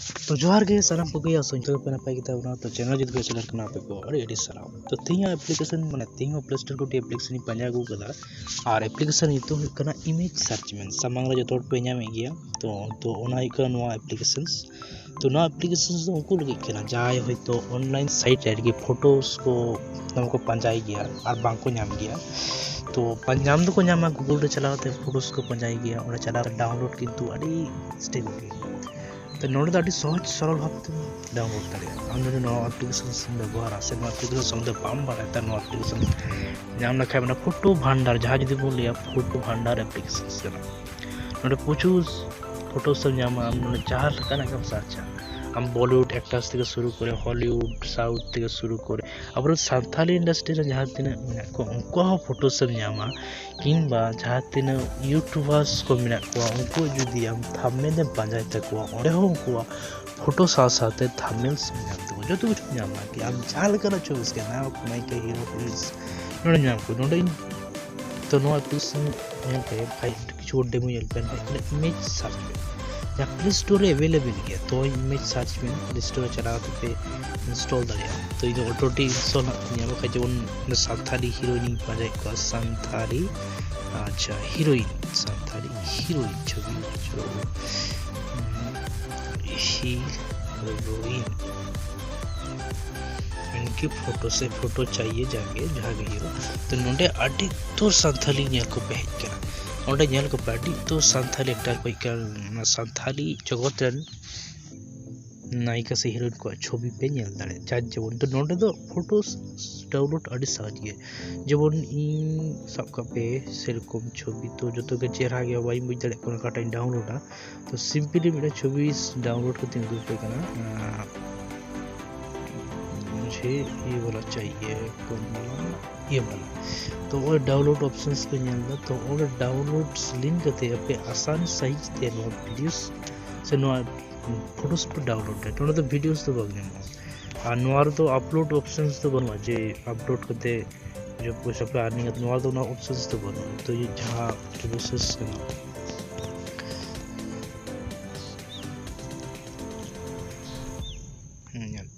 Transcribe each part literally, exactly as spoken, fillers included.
ᱛᱚ ᱡᱚᱦᱟᱨ ᱜᱮ ᱥᱟᱱᱟᱢ ᱠᱚᱜᱮ, ᱟᱥᱚᱜ ᱟᱹᱧ ᱡᱚᱛᱚ ᱜᱮᱯᱮ ᱱᱟᱯᱟᱭ ᱜᱮᱛᱟ ᱵᱚᱱᱟ᱾ ᱛᱚ channel ᱡᱩᱫᱤ ᱯᱮ ᱥᱮᱞᱮᱫ ᱠᱟᱱᱟ, ᱟᱯᱮ ᱠᱚ ᱟᱹᱰᱤ ᱟᱹᱰᱤ ᱥᱟᱨᱦᱟᱣ᱾ ᱛᱚ ᱛᱮᱦᱮᱧᱟᱜ application, ᱢᱟᱱᱮ ᱛᱮᱦᱮᱧ ᱦᱚᱸ Play Store ᱠᱷᱚᱱ ᱢᱤᱫᱴᱤᱡ application ᱤᱧ ᱯᱟᱸᱡᱟ ᱟᱹᱜᱩ ᱠᱟᱫᱟ, ᱟᱨ application ᱧᱩᱛᱩᱢ ᱦᱩᱭᱩᱜ ᱠᱟᱱᱟ Image Search Man᱾ ᱥᱟᱢᱟᱝ ᱨᱮ ᱡᱚᱛᱚ ᱦᱚᱲ ᱯᱮ ᱧᱟᱢᱮᱫ ᱜᱮᱭᱟ᱾ ᱛᱚ ᱛᱚ ᱚᱱᱟ ᱦᱩᱭᱩᱜ ᱠᱟᱱᱟ ᱱᱚᱣᱟ applications᱾ ᱛᱚ ᱱᱚᱣᱟ applications ᱫᱚ ᱩᱱᱠᱩ ᱞᱟᱹᱜᱤᱫ ᱠᱟᱱᱟ, ᱡᱟᱦᱟᱸᱭ ᱦᱚᱭᱛᱳ online site ᱨᱮ ᱟᱨᱠᱤ photos ᱠᱚ ᱫᱚᱢᱮ ᱠᱚ ᱯᱟᱸᱡᱟᱭ ᱜᱮᱭᱟ ᱟᱨ ᱵᱟᱝ ᱠᱚ ᱧᱟᱢ ᱜᱮᱭᱟ᱾ ᱛᱚ ᱯᱟᱸ-, ᱧᱟᱢ ᱫᱚᱠᱚ ᱧᱟᱢᱟ, Google ᱨᱮ ᱪᱟᱞᱟᱣ ᱠᱟᱛᱮ photos ᱠᱚ ᱯᱟᱸᱡᱟᱭ ᱜᱮᱭᱟ, ᱚᱸᱰᱮ ᱪᱟᱞᱟᱣ ᱠᱟᱛᱮ download ᱠᱤᱱᱛᱩ ᱟᱹᱰᱤ step ᱜᱮ᱾ ᱛᱚ ᱱᱚᱰᱮ ᱫᱚ ᱟᱹᱰᱤ ᱥᱚᱦᱚᱡ ᱥᱚᱨᱚᱞ ᱵᱷᱟᱵ ᱛᱮᱢ download ᱫᱟᱲᱮᱭᱟᱜᱼᱟ᱾ ᱟᱢ ᱡᱩᱫᱤ ᱱᱚᱣᱟ application ᱮᱢ ᱵᱮᱵᱚᱦᱟᱨᱟ ᱥᱮ ᱱᱚᱣᱟ application ᱥᱚᱢᱵᱚᱱᱫᱷᱮ ᱵᱟᱢ ᱵᱟᱲᱟᱭᱟ, ᱛᱟᱦᱞᱮ ᱱᱚᱣᱟ application ᱧᱟᱢ ᱞᱮᱠᱷᱟᱱ ᱢᱟᱱᱮ ᱯᱷᱳᱴᱳ ᱵᱷᱟᱱᱰᱟᱨ, ᱡᱟᱦᱟᱸ ᱡᱩᱫᱤ ᱵᱚᱱ ᱞᱟᱹᱭᱟ ᱯᱷᱳᱴᱳ ᱵᱷᱟᱱᱰᱟᱨ applications ᱠᱟᱱᱟ᱾ ᱱᱚᱰᱮ ᱯᱨᱚᱪᱩᱨ photos ᱮᱢ ᱧᱟᱢᱟ, ᱟᱢ ᱱᱚᱰᱮ ᱡᱟᱦᱟᱸ ᱞᱮᱠᱟᱱᱟᱜ ᱜᱮᱢ ᱥᱟᱨᱪᱟ, ᱟᱢ Bollywood actors ᱛᱷᱮᱠᱮ ᱥᱩᱨᱩ ᱠᱚᱨᱮ, Hollywood, South ᱛᱷᱮᱠᱮ ᱥᱩᱨᱩ ᱠᱚᱨᱮ, ᱟᱵᱚᱨᱮᱱ ᱥᱟᱱᱛᱟᱞᱤ industry ᱨᱮ ᱡᱟᱦᱟᱸ ᱛᱤᱱᱟᱹᱜ ᱢᱮᱱᱟᱜ ᱠᱚᱣᱟ, ᱩᱱᱠᱩᱣᱟᱜ ᱦᱚᱸ photos ᱮᱢ ᱧᱟᱢᱟ᱾ ᱠᱤᱝᱵᱟ ᱡᱟᱦᱟᱸ ᱛᱤᱱᱟᱹᱜ YouTubers ᱠᱚ ᱢᱮᱱᱟᱜ ᱠᱚᱣᱟ, ᱩᱱᱠᱩ ᱡᱩᱫᱤ ᱟᱢ thumbnail ᱮᱢ ᱯᱟᱸᱡᱟᱭ ᱛᱟᱠᱚᱣᱟ, ᱚᱸᱰᱮ ᱦᱚᱸ ᱩᱱᱠᱩᱣᱟᱜ photo ᱥᱟᱶ ᱥᱟᱶᱛᱮ thumbnails ᱮᱢ ᱧᱟᱢ ᱛᱟᱠᱚᱣᱟ᱾ ᱡᱚᱛᱚ ᱠᱤᱪᱷᱩ ᱧᱟᱢᱟ, ᱠᱤ ᱟᱢ ᱡᱟᱦᱟᱸ ᱞᱮᱠᱟᱱᱟᱜ ᱪᱷᱚᱵᱤ scan, ᱱᱟᱭᱚᱠ, ᱱᱟᱭᱤᱠᱟ, hero, heroines ᱱᱚᱰᱮ ᱧᱟᱢ ᱠᱚ᱾ ᱱᱚᱰᱮ ᱤᱧ ᱛᱚ ᱱᱚᱣᱟ application ᱧᱮᱞ ᱯᱮ ᱵᱷᱟᱭ, ᱠᱤᱪᱷᱩ demo ᱧᱮᱞ ᱯᱮ ᱱᱟᱦᱟᱜ, ᱤᱱᱟᱹ Image Search ᱯᱮ, ᱡᱟᱦᱟᱸ Play Store ᱨᱮ available ᱜᱮᱭᱟ᱾ ᱛᱚ Image Search ᱯᱮ, Play Store ᱨᱮ ᱪᱟᱞᱟᱣ ᱠᱟᱛᱮ ᱯᱮ install ᱫᱟᱲᱮᱭᱟᱜᱼᱟ᱾ ᱛᱚ ᱤᱧ ᱫᱚ auto install ᱦᱟᱸᱜ ᱧᱮᱞ, ᱵᱟᱠᱷᱟᱡ ᱡᱮᱢᱚᱱ ᱚᱸᱰᱮ ᱥᱟᱱᱛᱷᱟᱞᱤ heroine ᱤᱧ ᱯᱟᱸᱡᱟᱭᱮᱫ ᱠᱚᱣᱟ, ᱥᱟᱱᱛᱷᱟᱞᱤ, ᱟᱪᱪᱷᱟ, heroine, ᱥᱟᱱᱛᱷᱟᱞᱤ heroine ᱪᱷᱚᱵᱤ, ᱪᱷᱚᱵᱤ, heroine᱾ ᱤᱱᱠᱤ ᱯᱷᱳᱴᱳ ᱥᱮ ᱯᱷᱳᱴᱳ ᱪᱟᱭᱭᱮ ᱡᱟᱜᱮ, ᱡᱟᱦᱟᱸ ᱜᱮ ᱦᱩᱭᱩᱜ᱾ ᱛᱚ ᱱᱚᱰᱮ ᱟᱹᱰᱤ ᱩᱛᱟᱹᱨ ᱥᱟᱱᱛᱷᱟᱞᱤ ᱧᱮᱞ ᱠᱚᱯᱮ ᱦᱮᱡ ᱠᱟᱱᱟ᱾ ᱚᱸᱰᱮ ᱧᱮᱞ ᱠᱚᱯᱮ ᱟᱹᱰᱤ ᱩᱛᱟᱹᱨ ᱥᱟᱱᱛᱷᱟᱞᱤ actor ᱠᱚ ᱦᱮᱡ ᱠᱟᱱᱟ, ᱚᱱᱟ ᱥᱟᱱᱛᱷᱟᱞᱤ ᱡᱚᱜᱚᱛ ᱨᱮᱱ ᱱᱟᱭᱤᱠᱟ ᱥᱮ heroine ᱠᱚᱣᱟᱜ ᱪᱷᱚᱵᱤ ᱯᱮ ᱧᱮᱞ ᱫᱟᱲᱮᱭᱟᱜᱼᱟ, ᱡᱟᱨ ᱡᱮᱢᱚᱱ᱾ ᱛᱚ ᱱᱚᱰᱮ ᱫᱚ photos download ᱟᱹᱰᱤ ᱥᱚᱦᱚᱡᱽ ᱜᱮᱭᱟ᱾ ᱡᱮᱢᱚᱱ ᱤᱧ ᱥᱟᱵ ᱠᱟᱜ ᱯᱮ ᱥᱮᱨᱚᱠᱚᱢ ᱪᱷᱚᱵᱤ, ᱛᱚ ᱡᱚᱛᱚ ᱜᱮ ᱪᱮᱦᱨᱟ ᱜᱮᱭᱟ, ᱵᱟᱹᱧ ᱵᱩᱡᱽ ᱫᱟᱲᱮᱭᱟᱜ ᱠᱟᱱᱟ ᱚᱠᱟᱴᱟᱜ ᱤᱧ downloadᱟ᱾ ᱛᱚ simply ᱢᱤᱫᱴᱮᱱ ᱪᱷᱚᱵᱤ download ᱠᱟᱛᱮ ᱩᱫᱩᱜ ᱟᱯᱮ ᱠᱟᱱᱟ᱾ ᱟᱸ, ᱢᱩᱡᱷᱮ ᱭᱮ ᱣᱟᱞᱟ ᱪᱟᱦᱤᱭᱮ, ᱠᱚᱢ ᱣᱟᱞᱟ, ᱭᱮ ᱣᱟᱞᱟ᱾ ᱛᱚ ᱱᱚᱜᱼᱚᱭ download options ᱯᱮ ᱧᱮᱞ ᱮᱫᱟ, ᱛᱚ ᱚᱸᱰᱮ download link ᱠᱟᱛᱮ ᱟᱯᱮ ᱟᱥᱟᱱ ᱥᱟᱺᱦᱤᱡ ᱛᱮ ᱱᱚᱣᱟ videos ᱥᱮ ᱱᱚᱣᱟ photos ᱯᱮ download ᱫᱟᱲᱮᱭᱟᱜᱼᱟ᱾ ᱱᱚᱰᱮ ᱫᱚ videos ᱫᱚ ᱵᱟᱝ ᱧᱟᱢᱚᱜᱼᱟ, ᱟᱨ ᱱᱚᱣᱟ ᱨᱮᱫᱚ upload options ᱫᱚ ᱵᱟᱹᱱᱩᱜᱼᱟ ᱡᱮ upload ᱠᱟᱛᱮ ᱡᱮ ᱯᱚᱭᱥᱟ ᱯᱮ earning ᱟ, ᱱᱚᱣᱟ ᱫᱚ ᱚᱱᱟ options ᱫᱚ ᱵᱟᱹᱱᱩᱜᱼᱟ᱾ ᱛᱚ ᱡᱟᱦᱟᱸ process ᱠᱟᱱᱟ,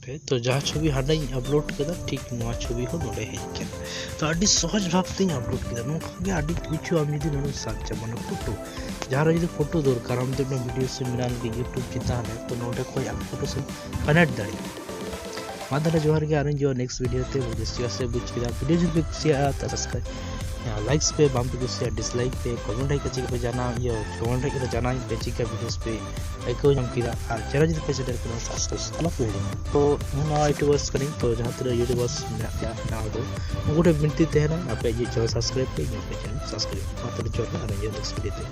ᱛᱚ ᱡᱟᱦᱟᱸ ᱪᱷᱚᱵᱤ ᱦᱟᱸᱰᱮᱧ ᱟᱯᱞᱳᱰ ᱠᱮᱫᱟ, ᱴᱷᱤᱠ ᱱᱚᱣᱟ ᱪᱷᱚᱵᱤ ᱦᱚᱸ ᱱᱚᱰᱮ ᱦᱮᱡ ᱠᱟᱱᱟ᱾ ᱛᱚ ᱟᱹᱰᱤ ᱥᱚᱦᱚᱡᱽ ᱵᱷᱟᱵᱽ ᱛᱮᱧ ᱟᱯᱞᱳᱰ ᱠᱮᱫᱟ᱾ ᱱᱚᱝᱠᱟ ᱜᱮ ᱟᱹᱰᱤ ᱠᱤᱪᱷᱩ ᱟᱢ ᱡᱩᱫᱤ ᱱᱚᱰᱮᱢ ᱥᱟᱨᱪᱟ, ᱢᱟᱱᱮ ᱯᱷᱳᱴᱳ, ᱡᱟᱦᱟᱸ ᱨᱮ ᱡᱩᱫᱤ ᱯᱷᱳᱴᱳ ᱫᱚᱨᱠᱟᱨ, ᱟᱢ ᱡᱩᱫᱤ ᱚᱱᱟ ᱵᱷᱤᱰᱤᱭᱳ ᱥᱮ ᱢᱮᱱᱟᱜ ᱜᱮ YouTube ᱪᱮᱛᱟᱱ ᱨᱮ, ᱛᱚ ᱱᱚᱰᱮ ᱠᱷᱚᱡ ᱟᱢ ᱯᱷᱳᱴᱳ ᱥᱮᱢ ᱠᱟᱱᱮᱠᱴ ᱫᱟᱲᱮᱭᱟᱜᱼᱟ᱾ ᱢᱟ ᱛᱟᱦᱞᱮ ᱡᱚᱦᱟᱨ ᱜᱮ, ᱟᱨ ᱤᱧ ᱡᱚᱦᱟᱨ ᱱᱮᱠᱥᱴ ᱵᱷᱤᱰᱤᱭᱳ ᱛᱮ ᱵᱩᱡᱽ ᱥᱮ ᱵᱩᱡᱽ ᱠᱮᱫᱟ᱾ ᱵᱷᱤᱰᱤᱭᱳ ᱡᱩᱫᱤ ᱯᱮ ᱠᱩᱥᱤᱭᱟᱜᱼᱟ, ᱛᱚ ᱥᱟᱵᱥᱠᱨᱟᱭᱤᱵᱽ, ᱞᱟᱭᱤᱠᱥ ᱯᱮ, ᱵᱟᱝ ᱯᱮ ᱠᱩᱥᱤᱭᱟᱜᱼᱟ, ᱰᱤᱥᱞᱟᱭᱤᱠ ᱯᱮ, ᱠᱚᱢᱮᱱᱴ ᱦᱮᱡ ᱠᱟᱛᱮ ᱯᱮ ᱡᱟᱱᱟᱣ, ᱤᱭᱟᱹ, ᱠᱚᱢᱮᱱᱴ ᱦᱮᱡ ᱠᱟᱛᱮ ᱡᱟᱱᱟᱣ ᱯᱮ ᱪᱮᱫ ᱞᱮᱠᱟ ᱵᱷᱤᱰᱤᱭᱳᱥ ᱯᱮ ᱟᱹᱭᱠᱟᱹᱣ ᱧᱟᱢ ᱠᱮᱫᱟ᱾ ᱟᱨ ᱪᱮᱱᱮᱞ ᱡᱩᱫᱤ ᱯᱮ ᱥᱮᱴᱮᱨ ᱠᱟᱱᱟ, ᱥᱟᱵᱥᱠᱨᱟᱭᱤᱵᱽ ᱟᱞᱚ ᱯᱮ ᱦᱤᱲᱤᱧᱟ᱾ ᱛᱚ ᱤᱧ ᱱᱚᱣᱟ ᱤᱭᱩᱴᱩᱵᱟᱨᱥ ᱠᱟᱹᱱᱟᱹᱧ, ᱛᱚ ᱡᱟᱦᱟᱸ ᱛᱤᱱᱟᱹᱜ ᱤᱭᱩᱴᱩᱵᱟᱨᱥ ᱢᱮᱱᱟᱜ ᱯᱮᱭᱟ ᱱᱟᱣᱟ ᱫᱚ, ᱩᱱᱠᱩ ᱴᱷᱮᱱ ᱵᱤᱱᱛᱤ ᱛᱟᱦᱮᱱᱟ, ᱟᱯᱮ ᱤᱧᱟᱹᱜ ᱪᱮᱱᱮᱞ ᱥᱟᱵᱥᱠᱨᱟᱭᱤᱵᱽ ᱯᱮ, ᱤᱧᱟᱹᱜ ᱪᱮᱱᱮᱞ ᱥᱟᱵᱥᱠᱨᱟᱭᱤᱵᱽ᱾ ᱢᱟ ᱛᱚᱵᱮ ᱡᱚᱦᱟᱨ ᱜᱮ, ᱟᱨ ᱤᱧᱟᱹᱜ ᱱᱮᱠᱥᱴ ᱵᱷᱤᱰᱤᱭᱳ ᱛᱮ